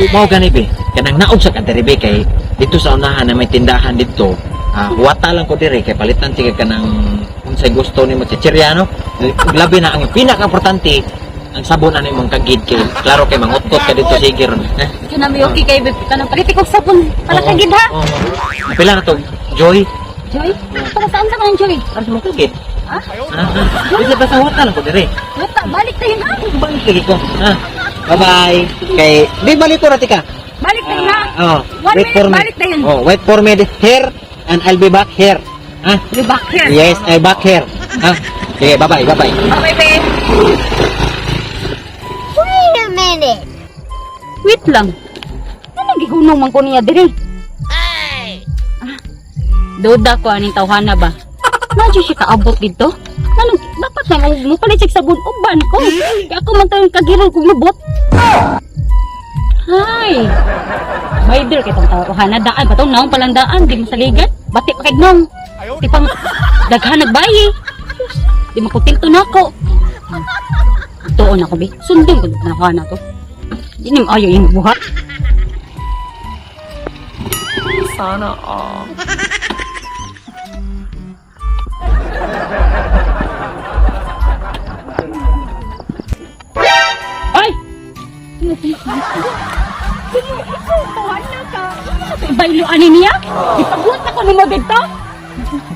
Mao gani be. Kanang naog sa kadiri be kay dito sa unahan na may tindahan dito. Ah, huwata lang ko diri kay palitan sige kanang unsay gusto nimo chichirya no. Labi na ang pinaka-importante ang sabon ano imong kagid kay klaro kay mangutkot ka dito sige ron. Eh? Kanami okay kay babe. Kanang palit ko sabon. Pala kagid ha. Oo. Pila na to, Joy? Joy? Para saan sa kanang Joy? Para sa mong kagid. Ha? Ah, ah. Dili basta huwata lang ko diri. Wata, balik tayo ha. Balik lagi ko. Ha? Bye-bye. Kay di balik ko ra tika. Balik tayo ha. Oh, One wait minute, for me. balik na yun. Oh, wait for me here and I'll be back here. Ha? You back here. Yes, I back here. Ha? Sige, bye-bye, bye-bye. Bye bye. Wait a minute. Wait lang. Ano gihunong man ko niya diri? Ah, duda ko aning tawhana ba? Nandiyo siya kaabot dito? Anong dapat na mo palit siya sabon uban ko. Kaya ako man tayong kagiron kong lubot. Hay. Bayder kay tong tawhana daan pa tong naong palandaan di masaligan. Bati pa kay nong. Di pang daghan nagbayi. Sus, di makutilto nako. Tuon ako bi. Sundon ko na ako na to. Di ni maayo yung buhat. Sana all. Ay! Baylo ani niya? Ipaguot ako nimo didto.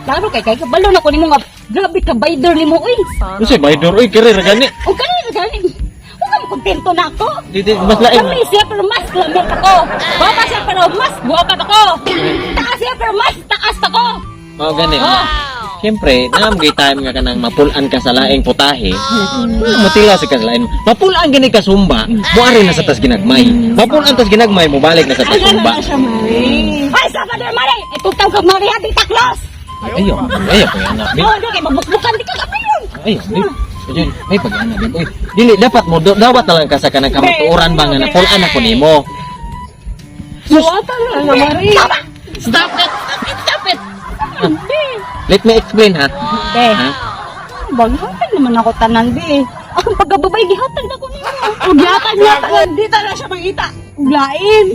Klaro kay kay kabalo na ko nimo nga grabe ka bayder nimo oy. Unsay bayder oy kiri ra gani. O gani ra gani. Wa ka kontento na ako. Di di mas lain. Lami siya pero mas lami ako. Baba siya pero mas guwapa ako. Taas siya pero mas taas ako. Mao gani. Oh. Siyempre, naam gay time nga kanang mapulan ka sa laing putahe. Mutila sa ka sa laing. Mapulan gani ka sumba, moari na sa tas ginagmay. Mapulan tas ginagmay, mobalik na sa tas sumba. Ay, sa Father Mari! Ay, tugtaw ka Mari, ha, di taklos! Ayo, ayo pa yan. Oh, di kay magbukbukan, di ka kapilon! Ayo, di. Ayun, may pag-ana babe. Uy, dili dapat mo dawat na lang ka sa kanang kamatuoran ba nga napulan ako nimo. Suwatan na na, Mari! Stop it! Stop it! Stop it! Hindi. Let me explain ha. Be, Ha? baghatag naman ako tanan, be. Akong pagkababay, gihatag na ko niyo. O, gihatag niya tanan. Di ta na siya mangita. Uglain.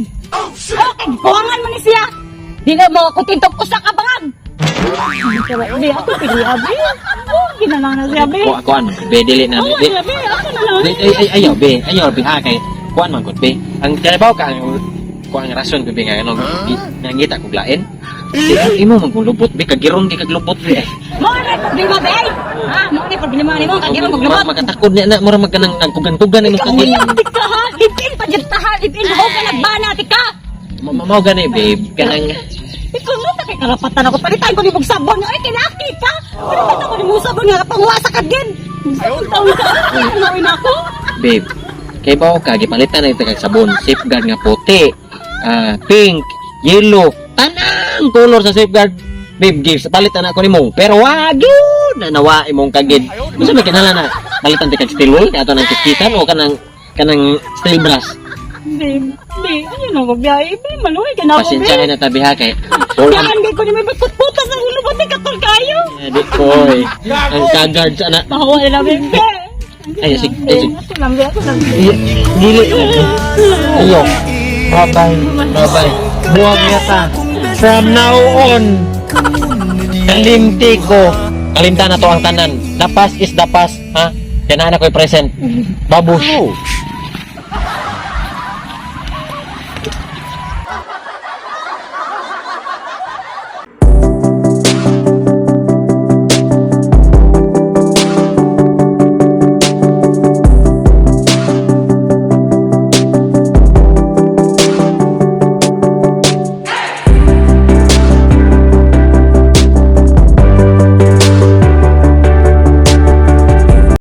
Okay, buwangan man ni siya. Di na mo ako tintog usa ka bangag. Be, ako pili abi. Oh, ginalang na siya, be. Ko ako ano, be dili na Oh, be. be, ako na lang. Di, ay ay ayaw be, ayaw be ha kay kuan man gud be. Ang kinabaw ka ang kuan ang rason be nga ano, nangita kog lain. Di, imo man kung lubot be kagiron gi kag lubot be. Mo na problema, be. Ha? Mo na problema nimo, kagiron kog lubot. Makatakod niya na mura magkanang nagkugan-kugan imong kagin. Uyab, di ka ha. Live-in pa dyan ta ha. Live-in, ho ka nagbana, di ka. Mao gani babe, kanang Ikaw mo ta kay karapatan ako. Palitan ko ni mong sabon. Ay, kinaki ka. Palitan ko ni mong sabon nga pangwasa ka din. Sabon taon ka. Ano na ako? Babe. Kay bawo ka gipalitan na ito kag sabon, safeguard nga puti, ah, pink, yellow, tanang color sa safeguard. Babe, gifts palitan ako nimo. Pero wag yun na nawa imong kagid. Unsa may kinahanglan na palitan ti kag steel wool ato nang kiskitan o kanang kanang steel brush. Be, be, ano na ko biyahe, be, maluhay ka na ako, be. Pasensya na tabi ha kay wala Yan, be, ko ni may pagputputas ang ulo, ba't di katol kayo? di koy. Ang kagard sa na. Bahawa nila, be, be. Ay, sig, ay, sig. Ako lang, be, ako lang, be. Dili. Ayo. Bye-bye. Bye-bye. Buwag niya ta. From now on, kalimti ko. Kalimta na to ang tanan. The past is the past, ha? Kaya na ko present. Babush.